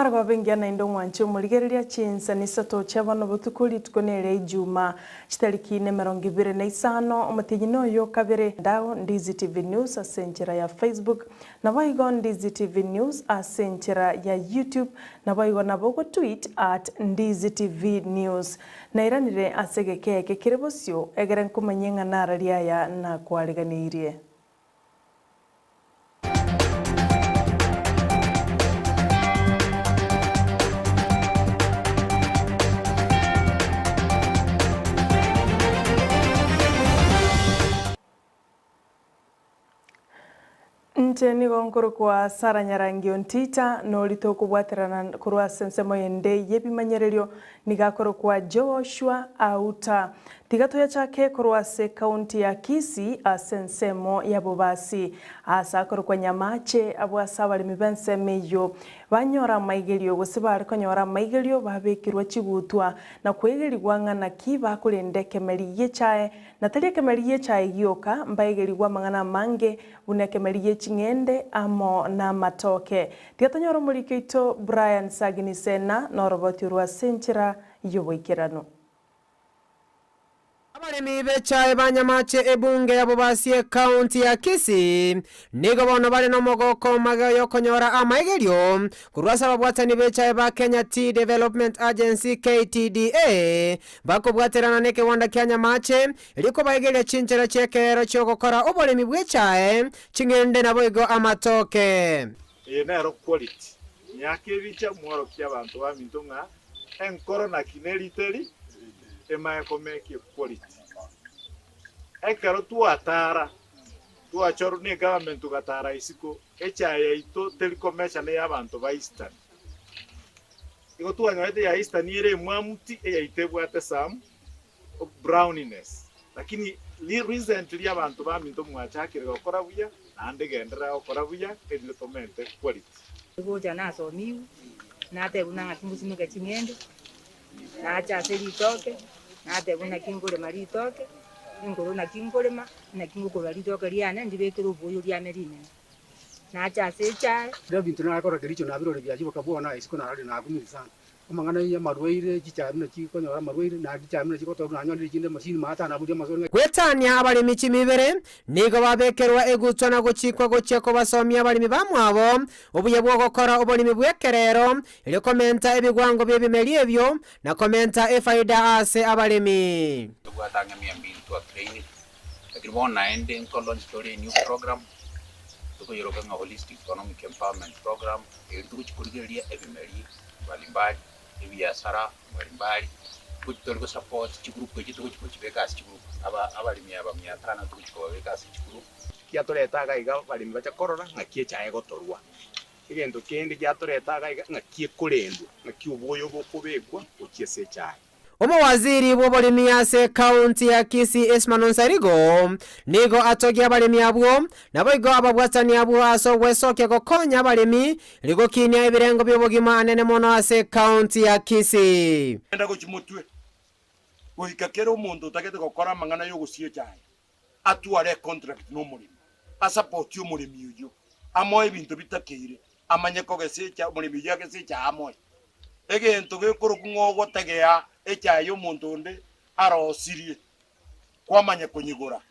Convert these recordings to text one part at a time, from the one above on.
Maragoba engiya naende omwanche omorigereria chinsa nisato chia bono botuko rituko neria Ijuma chitariki nemerongo ibere na isano omotienyi noyo kabere Ndao Ndizi TV News ase enchera ya Facebook naboigo Ndizi TV News ase enchera ya YouTube naboigo nabo ogotweet at Ndizi TV News Nairanire ase egeka eke kere bosio egere nkomanyie ng'a nararia aya nakwareganeirie. Inche nigo nkorokwa Sarah Nyarangi Ontita, norite okobwaterana korwa ase ensemo ende y'ebimanyererio, nigo akorokwa Joshua Auta. Tiga toyachake korwa ase ekaunti ya Kisii ase ensemo ya Bobasi, aase akorokwa Nyamache, abwo ase abaremi b'ensemo eyio banyora amaigerio gose bare konyora amaigerio babekirwe chigutwa na kwegerigwa ng'a naki bakorenda ekemeri gi'echae Na tari ekemeri gi'echae gioka, mbaegerigwe amang'ana amange, buna ekemeri gie ching'ende amo namatoke. Tiga tonyore omoriki oito Brian Sagini Sena noroboti orwo ase enchera y'oboikeranu. Abaremi b'echae ba Nyamache ebunge ya Bobasi ekaunti ya Kisii nigo bono bare nomogoko omage oyokonyora amaegerio korwa ase ababwatani b'echae ba Kenya Tea Development Agency, KTDA, Bakobwaterana nekegwanda kia nyamache, erio kobaegeria chinchera chi'ekeero chi'ogokora oboremi bw'echae, ching'ende naboigo amatoke. Eye nero quality. Miaka ebicha mworokie abanto baminto ng'a enkoro naki neriteri emaye komekia equality. Ekero twatara twachorwa ne egovernment togatara isiko, echae yaito teri komesha neya abanto ba Eastern. Igo twanyorete ya Eastern ere emwamu ti, eyaito ebwate some browniness. Lakini recently abanto baminto mwachakire gokora buya, naende genderera gokora buya erinde tomente quality. Gocha nasomigwe, natebwa buna ng'aki ngosimeka ching'ende, nacha ase ritoke, natebwa naki nkorema ritoke, enkoro naki nkorema, naki ngokorwa ritoke riane ndibekere oboyo riame rinene. Nache ase echae. Kera ebinto narekora Kericho nabirore biachiboka bwona isiko narorire nakumire sana. Amang'ana ya amarwaire, chichae buna chikonyora amarwaire, na chichae buna chigotorwa nanyonire chinde emashini maate anaburia amasoro ng'a. Gwetania abaremi chimibere, nigo babekerwa egutwa na gochikwa gochia kobasomia abaremi bamwabo obuya bw'ogokora oboremi bw'ekerero, erio komenta ebigwango bi'ebimeri ebio, na komenta efaida ase abaremi. Tobwate ang'e mia mbili twa trained, lakini bono naende nko launch tore a new program, tokoyeroka ng'a Holistic Economic Empowerment Program, erio togochia korigereria ebimeri mbalimbali, ebiasara mbalimbali, ngochia tore go support chigroup echio togochia kochibeka ase chigroup, aba abaremi aba mia tano togochia kobabeka ase chigroup. Giatoreta iga iga abaremi bache korora ng'aki echae egotorwa. Egento kende giatoreta iga iga ng'aki ekorendwa, ng'aki obwoyo bokobekwa gochia ase echae. Omowaziri bw'oboremi ase ekaunti ya Kisii Isman Onsarigo nigo atogia abaremi abwo naboigo ababwatani abwo ase ogwesokia gokonya abaremi rigokinia ebirengo bi'obogima anene mono ase ekaunti ya Kisii. Genda gochia motwe, goika kera omonto otagete gokora amang'ana y'ogosia echae atware econtract nomoremi, asapotie omoremi oyio, amoe ebinto bitakeire, amanye kogesa echae, omoremi oyio agese echae amoe. Egento gekorokwa ng'a ogotegea echae y'omonto onde arosirie, kwamanya konyegora,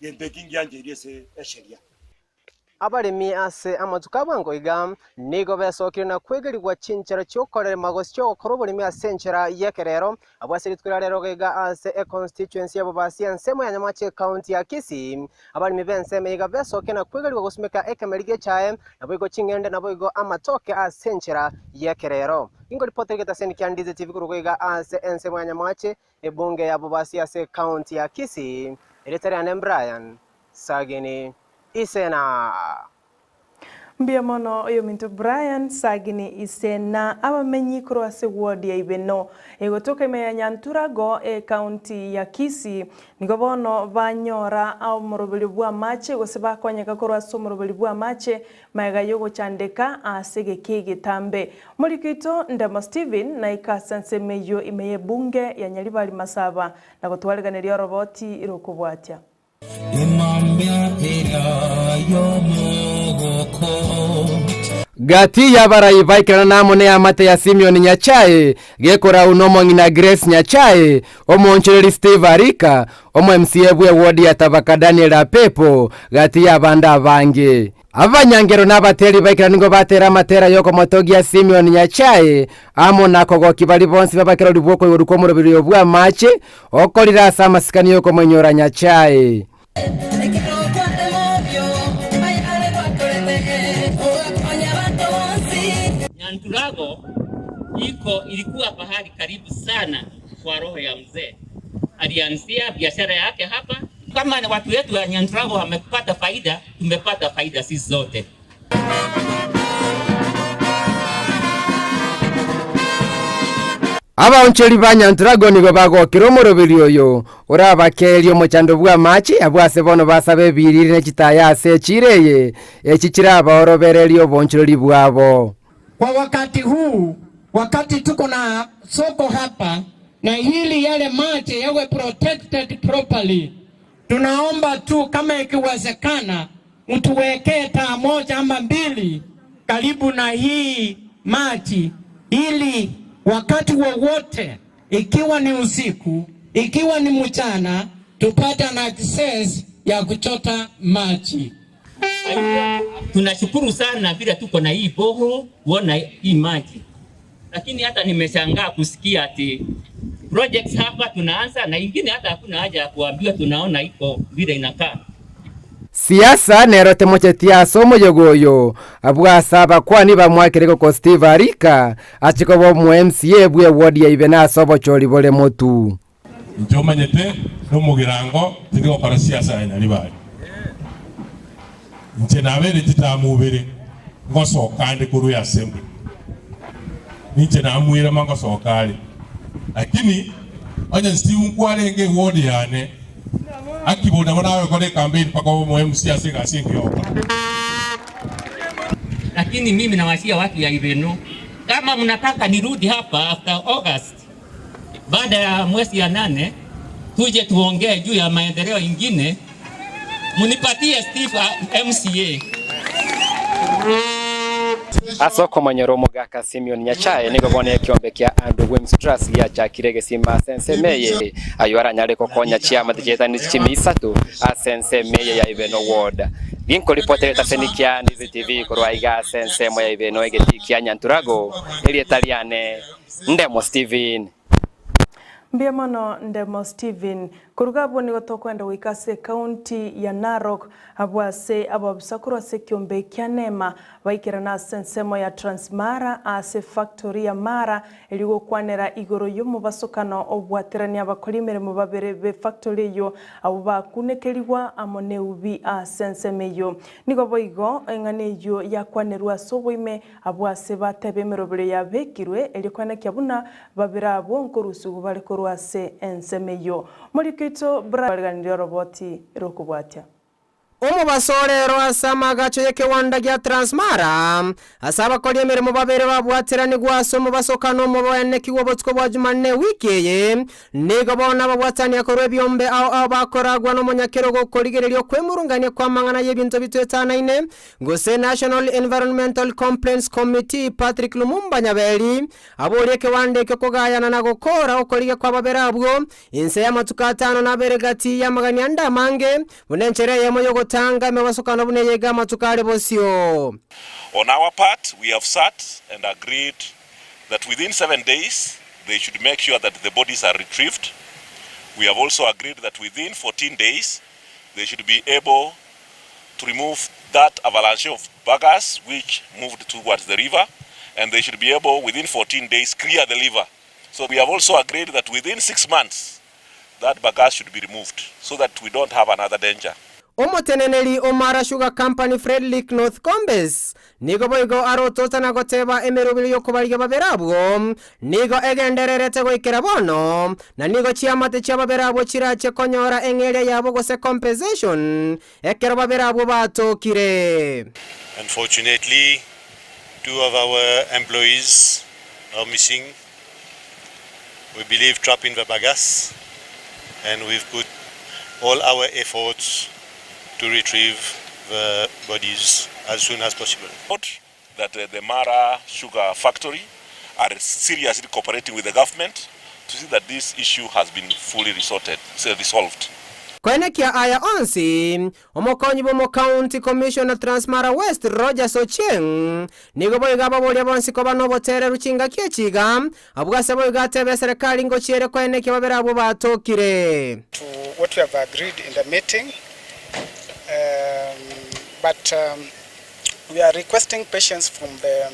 gento eki ngiancheirie ase esheria. Abaremi ase amatuko a bwango iga nigo besokire na kwegerigwa chinchera chi'okorema gose chi'ogokora oboremi ase enchera y'ekerero. Abwo ase rituko ria rero iga ase econstituency ya Bobasi ensemo ya Nyamache ecounty ya Kisii, abaremi b'ensemo iga besokire na kwegerigwa gosimeka ekemeri gi'echae, naboigo ching'ende naboigo amatoke ase enchera y'ekerero. Inkoripotera egetaseni kia Ndizi TV korwa iga ase ensemo ya Nyamache, ebunge ya Bobasi ase ecounty ya Kisii, erieta riane Brian Sagini Isena. Mbuya mono oyominto Brian Sagini Isena abamenyi korwa ase ward ya Ibeno egotoka ime ya Nyanturago ecounty ya Kisii nigo bono banyora omoroberio bw'amache gose bakonyeka korwa ase omoroberio bw'amache magega yogochandeka ase egeka egetambe. Omoriki oito Ndemo Stephen naika ase ensemo eyio ime y'ebunge ya Nyaribari Masaba na gotwariganeria oroboti rokobwatia. Gati y'abarai baikerana amo neamate ya Simeon Nyachae, gekorau nomong'ina Grace Nyachae, omoonchoreri Steve Arika, omo MCA bw'eward ya Tabaka Daniel Apepo, gati y'abande abange. Abanyangero na abateri baikerana nigo batera amatera y'okomotogia Simeon Nyachae, amo na kogokia baria bonsi b'abakerori bw'okoigorwa kw'omorobiri oyo bw'amache, okorire ase amasikani y'okomoinyora Nyachae. Nyanturago iko ilikuwa pahali karibu sana kwa roho ya mzee. Alianzia biashara yake hapa. Kama watu wetu wa Nyanturago wamepata faida, tumepata faida sisi zote. Abaonchori ba Nyanturago nigo bagokire omoroberi oyo orabakeerie omochando bw'amache, abwo ase bono basabe ebiriri ne chitaya ase echiiro eye, echi chirabaorobererie oboonchoreri bwabo. Kwa wakati huu, wakati tuko na soko hapa na hili yale maji yawe protected properly, tunaomba tu kama ikiwezekana mtuwekee taa moja ama mbili karibu na hii maji, ili wakati wowote, ikiwa ni usiku, ikiwa ni mchana, tupate na access ya kuchota maji. Tunashukuru sana vile tuko na hii boho kuona hii maji, lakini hata nimeshangaa kusikia ati projects hapa tunaanza na ingine hata hakuna haja ya kuambiwa, tunaona iko vile inakaa. Siasa nero temochetie ase omoyogo oyo, abwo ase abakwani bamwakire goko Steve Arika achie koba omo MCA bwe eward ya Ibena ase obochori bore motu. Inche omanyete nomogirango tindi gokora siasa ya Nyaribari. Inche nabeire chitamu ibere ngosoka ande korwa eassembly. Ninche namwirema ngosoka are. Lakini onye Steve nkwarenge eward yane, aki bono nabo nawe gokora ecampaign mpaka obe omo MC ase egasi engiya ogokora. Lakini mimi nawashia watu ya Ibeno, kama mnataka nirudi hapa after August, baada ya mwezi ya 8, tuje tuongee juu ya maendeleo ingine, munipatie Steve MCA. Ase okomonyora omogaka Simeon Nyachae nigo bono ekiombe kia Andrew Weems Trust giachakire egesima ase ensemo eye, ayio aranyare gokonya chiamate chietani chimi isato ase ensemo eye ya Ibeno Ward. Ginkoripotera etaseni kia Ndizi TV korwa iga ase ensemo ya Ibeno egetii kia Nyanturago, erieta riane Ndemo Steven. Mbuya mono Ndemo Steven. Koruga abwo nigo tokoenda goika ase ekaunti ya Narok abwo ase ababisa korwa ase ekiombe kia Nema baikerana ase ensemo ya Transmara ase efactory ya Mara erio gokwanera igoro y'omobasokano obwaterania abakori emeremo babere b'efactory eyio abwo bakunekerigwa amo neubi ase ensemo eyio. Nigo boigo eng'ana eyio yakwanerwa ase oboime abwo ase bateba emerobero yabekirwe erio koenekia buna Babere abwo nkorusigwa bare korwa ase ensemo eyio. Moriko oito bwariganirie oroboti rokobwatia. Omobaso orero ase amaagacho y'ekewanda gia Transmara, ase abakori emeremo babere babwateranigwe ase omobasokano omoboenekigwe obotuko bwa Jumanne ewiki eye, nigo bono ababwatania korwa ebiombe ao ao bakoragwa nomonyakerogo okorigereria okwemurungania kw'amang'ana y'ebinto bitwetanaine, gose National Environmental Complaints Committee Patrick Lumumba Nyaberi, Aborie ekewanda ekio kogayana na gokoora okorigia kw'ababere abwo, inse y'amatuko atano na abere gati y'amagani ande amange, buna enchera eyemo y'ogotanga emebasokano buna eyeiga amatuko are bosio. On our part, we have sat and agreed that within 7 days they should make sure that the bodies are retrieved. We have also agreed that within 14 days they should be able to remove that avalanche of bagasse which moved towards the river and they should be able within 14 days clear the river. So we have also agreed that within 6 months that bagasse should be removed so that we don't have another danger. Omoteneneri o Mara Sugar Company Fredrick North Combes nigo boigo arotota na goteba emeroberi y'okobarigia babere abwo nigo egendererete goikera bono, na nigo chiamate chia babere abwo chirache konyora eng'eria yabo gose compensation ekero babere abwo batokire. Unfortunately, two of our employees are missing, we believe trapped in the bagasse, and we've put all our efforts to retrieve the bodies as soon as possible. that the Mara Sugar Factory are seriously cooperating with the government to see that this issue has been fully resorted, resolved. Koenekia aya onsi, omokonyi bw'omocounty commissioner Transmara West Rogers Ochieng nigo boigo ababoria bonsi koba nobotereru chingaki echi iga, abwo ase boigo atebe eserekari ngochia ere koenekia babere abwo batokire. To what we have agreed in the meeting but we are requesting patience from the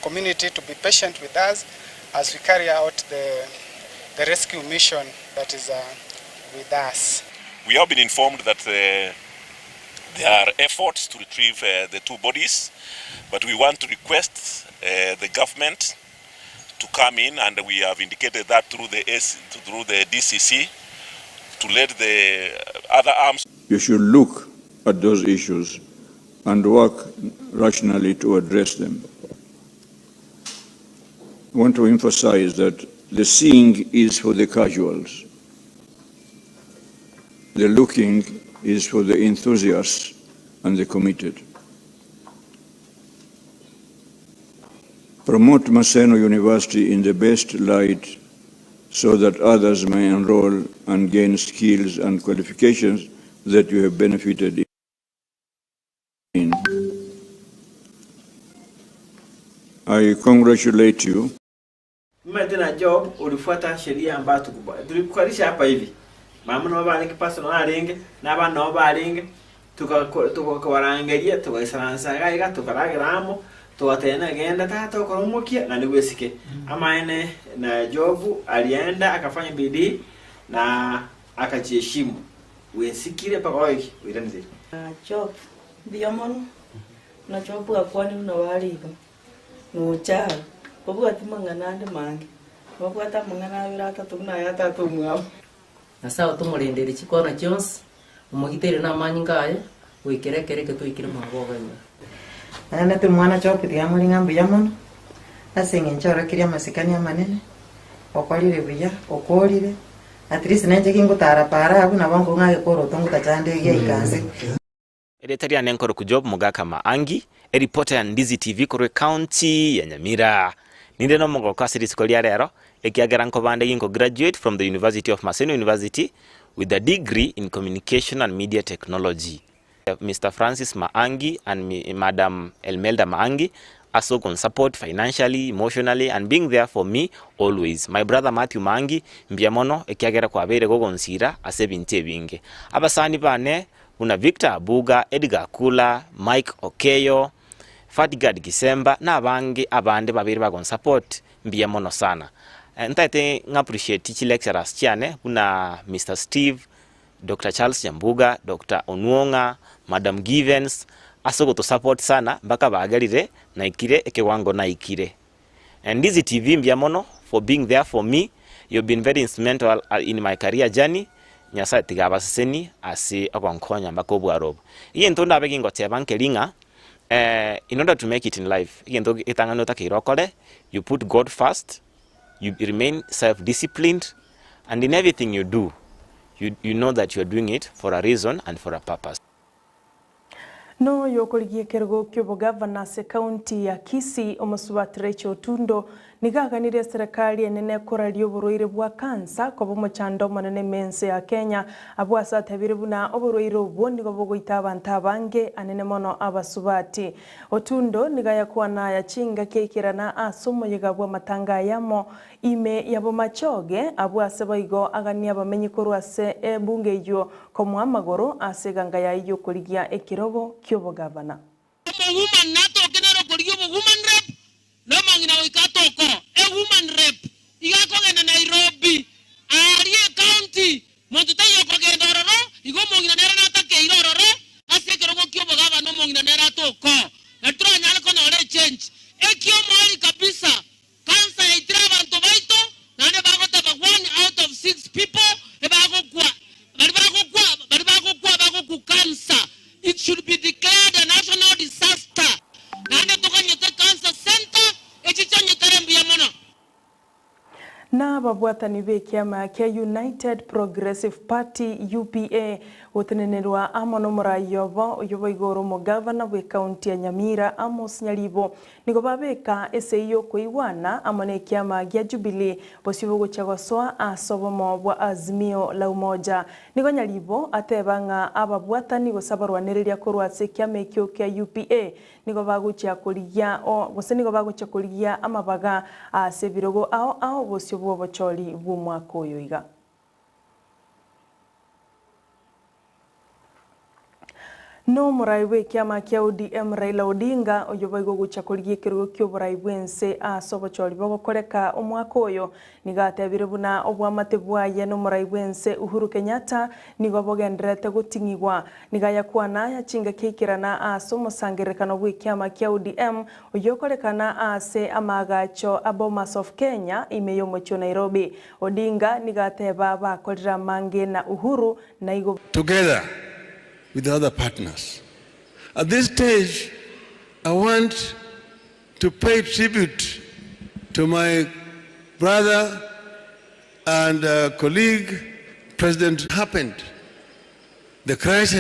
community to be patient with us as we carry out the, the rescue mission that is with us. We have been informed that uh, there are efforts to retrieve uh, the two bodies, but we want to request uh, the government to come in, and we have indicated that through the, S, through the DCC, to let the other arms. You should look at those issues and work rationally to address them. I want to emphasize that the seeing is for the casuals. The looking is for the enthusiasts and the committed. Promote Maseno University in the best light so that others may enroll and gain skills and qualifications that you have benefited in. I congratulate you. Mimi tena Job ulifuata sheria ambayo tulikukalisha hapa hivi. Mama no barenge pastor no arenge na abana nabo barenge tukabarangeria tugaisaransa iga iga tukaragera amo tugatena genda tata okoromokia na nigwesike. Amaene na Job alienda akafanya bidii na akajiheshimu. Wesikire mpaka oiki oiranire. Job mbuya mono na Job gakwanire buna bare iga nocharo obwati mang'ana ande mange obwate amang'ana abere atato buna aya tata omwabo. Nyasae otomorendere chikona chionsi, omogiteire namanyinga aye, goikera ekero eke twaikire mwabo iga. Naende timwana Job tiga more ng'a mbuya mono, ase eng'encho orokirie amasikani amanene, okorire buya, okorire, at least nainche gingotara para abwo nabo nkong'a egekoroto ngotachande giaika nse. Erieta riane nkoroku Job Mogaka Maangi, eripota ya Ndizi TV korwa ecounty ya Nyamira. Ninde nomogoko ase rituko ria rero ekiagera nkobande ginko graduate from the University of Maseno University with a degree in Communication and Media Technology. Mister Francis Maangi and Madam Elmelda Maangi ase okonsupport financially, emotionally and being there for me always. My brother Matthew Maangi mbuya mono ekiagera kwabeire gogonsira ase ebinto ebinge. Abasani bane buna Victor Abuga, Edgar Akula, Mike Okeyo, Fatgard Gisemba na abange abande babeire bagonsupport mbuya mono sana. Ntaete ng'a appreciate chi lecturers chiane buna Mister Steve, Doctor Charles Nyambuga, Doctor Onuong'a, Madam Givens ase ogotosupport sana mpaka bagerire naikire ekewango naikire. Ndizi TV mbuya mono for being there for me, you've been very instrumental in my career journey, Nyasaye tiga abasesenie ase ogonkonya mpaka obwaro obo. Egento ndabe gingoteba nkeri ng'a in order to make it in life, egento getang'ani otakeire okore, you put God first, you remain self disciplined and in everything you do, you, you know that you are doing it for a reason and for a purpose. Noyo okorigia ekerogo ki'obogavana ase county ya Kisii, Omosubati Rachel Otundo, nigo aganirie eserekari enene koraria oborwaire bwa cancer koba omochando omonene ime ense ya Kenya, abwo ase atebire buna oborwaire obwo nigo bogoita abanto abange anene mono abasubati. Otundo nigo ayakwana aya chingaki aikerana ase omoyega bw'amatanga ayamo Ime ya Bomachoge, abwo ase boigo aganie abamenyi korwa ase ebunge eyio komoa amagoro ase eganga yaye y'okorigia ekerogo ki'obogavana. Omowoman natoke nere okorigia obowoman rep, na omong'ina goika atoke oo. Ewoman rep iga akogenda Nairobi, aaria ecounty, monto taiyo okogenda ororo, igo omong'ina nere natakeire ororo ase ekerogo ki'obogavana omong'ina nere atoke oo. Nari toranyare konyora echange. Ekiomwari kabisa Cancer yaitire abanto baito naende bagoteba one out of six people ebagokwa bari bagokwa bari bagokwa bagokwa cancer it should be declared a national disaster naende toganyete cancer center echi chianyetare mbuya mono. Na ababwatani b'ekiama kia United Progressive Party, UPA, gotenenerwa amo nomorai obo oyio boigo ore omogavana bw'ekaunti ya Nyamira Amos Nyaribo nigo babeka esegi y'okoigwana amo nekiama gia Jubilee bosio bogochia gosoa ase obomo bwa Azimio la Umoja. Nigo Nyaribo ateba ng'a ababwatani gose abarwanereria korwa ase ekiama ekio kia UPA Nigo bagochia korigia o, gose nigo bagochia korigia amabaga ase ebirogo ao ao bosio bw'obochori bw'omwaka oyo iga. Nomorai bw'ekiama kia ODM Raila Odinga oyio boigo ogochia korigia ekerogo ki'oborai bw'ense ase obochori bogokoreka omwaka oyo Nigo atebire buna oboamate bwaye nomorai bw'ense Uhuru Kenyatta nigo bogendererete goting'igwa. Nigo ayakwana aya chingaki aikerana ase omosangererekano bw'ekiama kia ODM oyio okorekana ase amaagacho a Bomas of Kenya ime y'omochie o Nairobi. Odinga nigo ateba bakorire amange na Uhuru na igo Together with the other partners. At this stage, I want to pay tribute to my brother and uh, colleague, President happened. The crisis